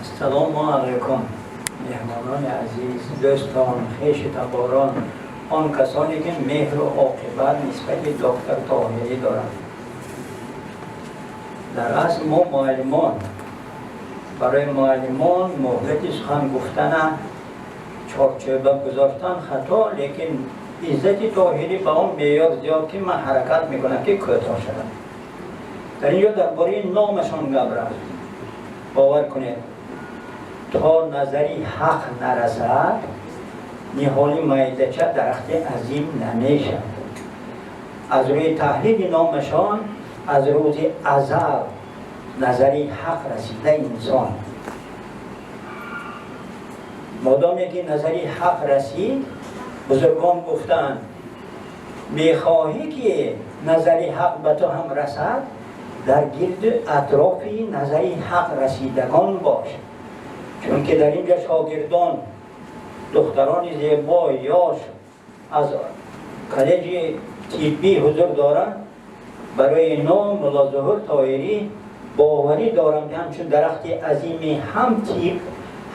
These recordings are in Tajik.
Ассалому алайкум, меҳмонони азиз, дӯстон, хеши таборон, он касоне ки меҳру оқибат нисбати доктор Тоҳирӣ доранд. Дар асл мо муаллимон, барои муаллимон муҳлати сухан гуфтана чорчӯба гузоштан хато, лекин иззати Тоҳирӣ ба он меъёр зиёд, ки ман ҳаракат мекунам, ки кӯтоҳ шавам. Дар ин ҷо дар бораи номашон гап рафт. Бовар кунед, то назари ҳақ нарасад, ниҳоли майдача дарахти азим намешавад. Аз рӯи таҳлили номашон, аз рӯзи азал назари ҳақ расида инсон. Модоме ки назари ҳақ расид, бузургон гуфтанд: мехоҳӣ ки назари ҳақ ба ту ҳам расад, дар гирду атрофи назари ҳақ расидагон бош. Чунки дар ин ҷо шогирдон, духтарони зебо, ёш аз коллеҷи тиббӣ ҳузур доранд. Барои ном Мулло Зуҳур Тоҳирӣ боварӣ дорам, ки ҳамчун дарахти азими ҳам тиб,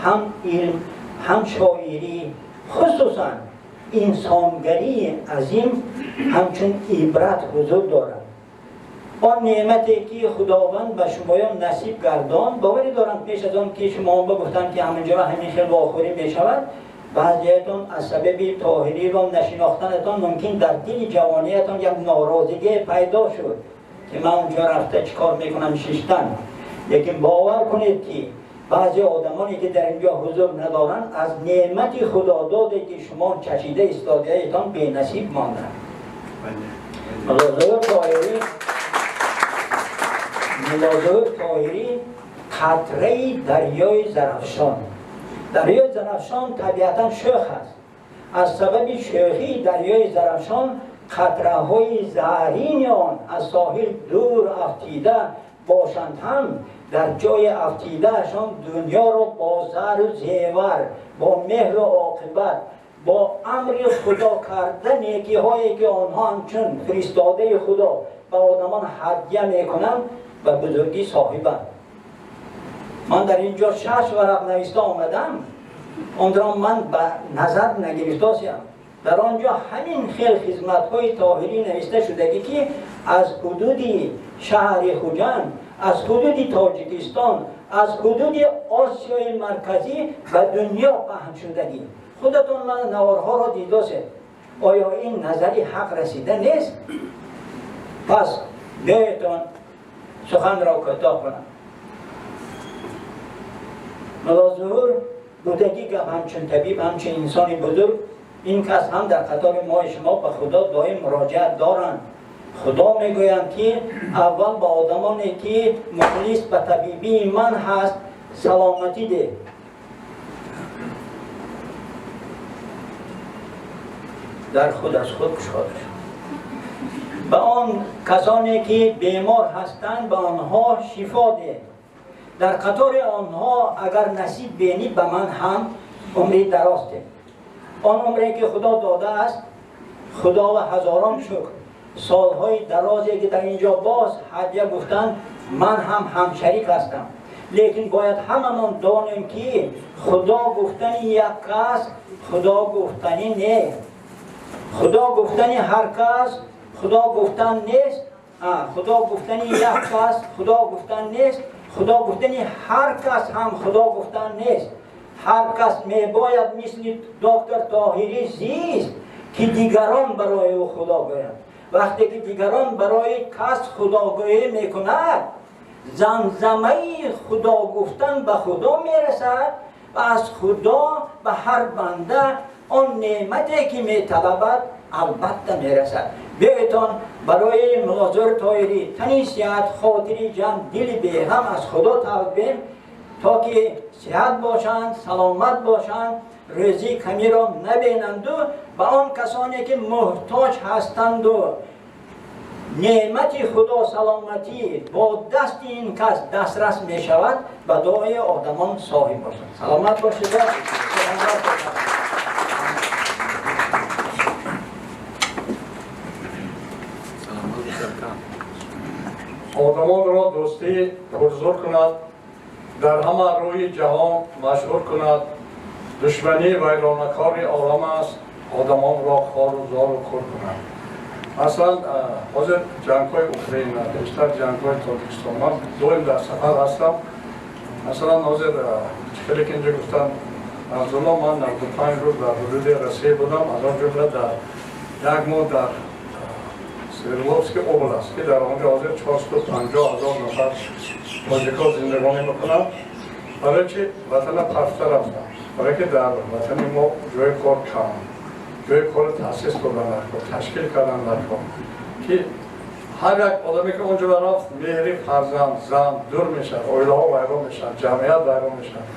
ҳам илм, ҳам шоирӣ, хусусан инсонгарии азим, ҳамчун ибрат ҳузур дорад. Он неъмате ки Худованд ба шумоён насиб гардон, боварӣ дорам, пеш аз он ки шумо бигуфтанд, ки ҳаминҷо ҳамин хел вохӯрӣ мешавад, баъзеятон аз сабаби Тоҳириро нашинохтанатон мумкин дар дили ҷавониятон як норозигӣ пайдо шуд, ки ман онҷо рафта чӣ кор мекунам шиштан. Лекин бовар кунед, ки баъзе одамоне ки дар инҷо ҳузур надоранд, аз неъмати худододе ки шумо чашида истодаетон, бенасиб монданд. Мулло Тоҳирӣ, Мулло Зуҳур Тоҳирӣ қатраи дарёи Зарафшон. Дарёи Зарафшон табиатан шӯх аст. Аз сабаби шӯхии дарёи Зарафшон қатраҳои зарини он аз соҳил дур афтида бошанд ҳам, дар ҷои афтидаашон дунёро бо зару зевар, бо меҳру оқибат, бо амри Худо карда некиҳое ки онҳо ҳамчун фиристодаи Худо ба одамон ҳадя мекунанд, ба бузургӣ соҳибанд. Ман дар ин ҷо шаш варақ нависта омадам, онро ман ба назар нагирифтосиям. Дар он ҷо ҳамин хел хизматҳои Тоҳирӣ нависта шудагӣ, ки аз ҳудуди шаҳри Хуҷанд, аз ҳудуди Тоҷикистон, аз ҳудуди Осиёи Марказӣ ба дунё паҳн шудагӣ. Худатон ман наворҳоро дидосед. Оё ин назари ҳақ расида нест? Пас биёедтон суханро кӯтоҳ кунам. Мулло Зуҳур будагӣ гап, ҳамчун табиб, ҳамчун инсони бузург, ин кас ҳам дар қатори мои шумо ба Худо доим муроҷиат доранд. Худо мегӯянд, ки аввал ба одамоне ки мухлис ба табибии ман ҳаст, саломатӣ деҳ. Дар худ аз худ кушода шуд. Ба он касоне ки бемор ҳастанд, ба онҳо шифо деҳ. Дар қатори онҳо агар насиб бинӣ, ба ман ҳам умри дароз деҳ. Он умре ки Худо додааст, Худо ва ҳазорон шукр, солҳои дарозе ки дар инҷо боз ҳадя гуфтанд, ман ҳам ҳамшарик ҳастам. Лекин бояд ҳамамон донем, ки Худо гуфтани як кас Худо гуфтанӣ не, Худо гуфтани ҳар кас Худо гуфтан нест. Худо гуфтани як кас Худо гуфтан нест, Худо гуфтани ҳар кас ҳам Худо гуфтан нест. Ҳар кас мебояд мисли доктор Тоҳирӣ зист, ки дигарон барои ӯ Худо гӯянд. Вақте ки дигарон барои кас худогӯӣ мекунад, замзамаи Худо гуфтан ба Худо мерасад ва аз Худо ба ҳар банда он неъмате ки металабад, албатта мерасад. Биёедтон барои Мулло Зуҳур Тоҳирӣ тани сиҳат, хотири ҷамъ, дили беғам аз Худо талбем, то ки сиҳат бошанд, саломат бошанд, рӯзии камиро набинанду ба он касоне ки муҳтоҷ ҳастанду неъмати Худо саломатӣ бо дасти ин кас дастрас мешавад, ба дуои одамон соҳиб бошанд. Саломат бошед. Одамонро дӯстӣ пурзур кунад. Дар ҳама рӯи ҷаҳон машҳур кунад. Душманӣ вайронакори олам аст, одамонро хору зору кур кунад. Масалан, ҳозир ҷангҳои Украина, бештар ҷангҳои Тоҷикистон, ман доим дар сафар ҳастам. Масалан, ҳозир хеле ки инҷо гуфтанд, Абдулло, ман 95 рӯз дар ҳудуди Россия будам, аз он ҷумла дар як моҳ дар Свердловский область, ки дар онҷо ҳозир 450 000 нафар тоҷикҳо зиндагонӣ мекунанд. Барои чи ватана партофта рафтам? Барое ки дар ватани мо ҷои кор кам, ҷои кори таъсис додан даркор, ташкил кардан даркор, ки ҳар як одаме ки онҷо рафт, меҳри фарзанд, зан дур мешавад, оилаҳо вайрон мешаванд, ҷамъият вайрон мешавад.